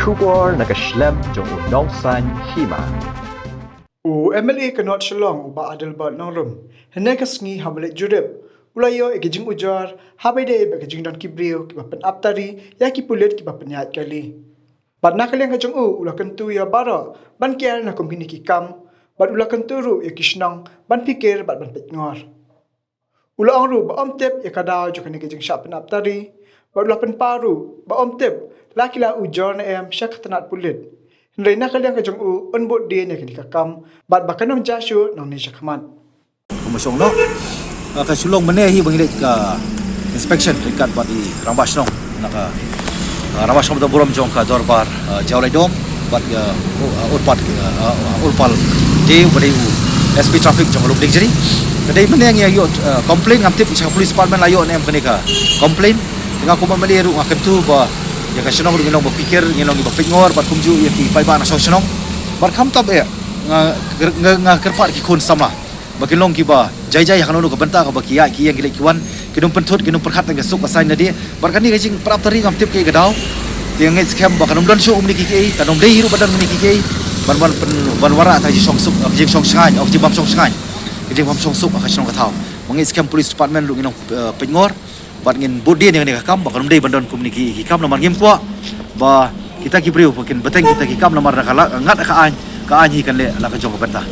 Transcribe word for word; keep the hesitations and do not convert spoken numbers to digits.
Khubor na ka shlem jong u Nongsaiñ Hima. U M L A ka North Shillong, u Bah Adelbert Nongrum, hynne ka sngi ha Mawlai Jurip, u la ïoh ïa ki jingujor ha ba ïadei bad ka jingdon ki briew kiba pynaptari ïa ki pulit kiba pynïaid kali. Bad na ka liang ka jong u, u la kyntu ïa baroh ban kiar na kum kine ki kam, bad u la kyntu ruh ïa ki shnong ban phikir bad ban peitngor. U la ong ruh ba ym tip ïa ka daw jong kane ka jingshah pynaptari, bad u la pynpaw ruh ba ym tip la ki la ujor ne em sha ka tnat pulit. Hynrei na ka liang ka jong u, un bud dien ïa kane ka kam, bad ba kan ym jia shuh nangne shakhmat. Ka Mawshong noh. Ka Shillong mynne hi ba ngi leit ka inspection ryngkat bad i rangbah shnong na ka, ah, rangbah shnong ba burom jong ka dorbar, ah, Jowlaidong bad, ah, u-, ah, Urpal, ah, ah, Urpal Dei ba dei u S P traffic jong ka Lumdiengjri. Ka dei mynne ngi ïoh, ah, complain, ngam tip sha ka police department la ïoh ne em kane ka complain. Te nga kum M L A ruh nga kyntu ba ïa ka shnong ruh ngin long ba phikir, ngin long kiba peitngor bad kumjuh ïa ki paidbah na shnong shnong. Bad khamtam eh nga, nga, nga kyrpad ki khun samla ba kin long kiba jai jai ha kano kano ka bynta kaba ki ïaid ki ïeng ki leit ki wan, kin ym pynthut, kin ym pyrkhat tang ka suk ka saiñ lade. Bad kane ka jingpynaptari ngam tip kaei ka daw. Te nga ngeit skhem ba kan ym don shuh kumne ki kaei, kan ym dei ruh ba don kumne ki kaei ban, ban pyn-, ban wanrah tang ka jingshong suk, ka jingshong shngaiñ, ka jingbym shong shngaiñ, ka jingbym shong suk ha ka shnong ka thaw. Nga ngeit skhem police department ruh ngin long, eh, peitngor bad ngin bud dien ïa kane ka kam ba kan ym dei ban don kumne ki, ki kam, namar ngim kwah ba kita ki briew ba kin bteng kita ki kam, namar da ka la ngat ka aiñ, ka aiñ hi kan leh la ka jong ka bynta.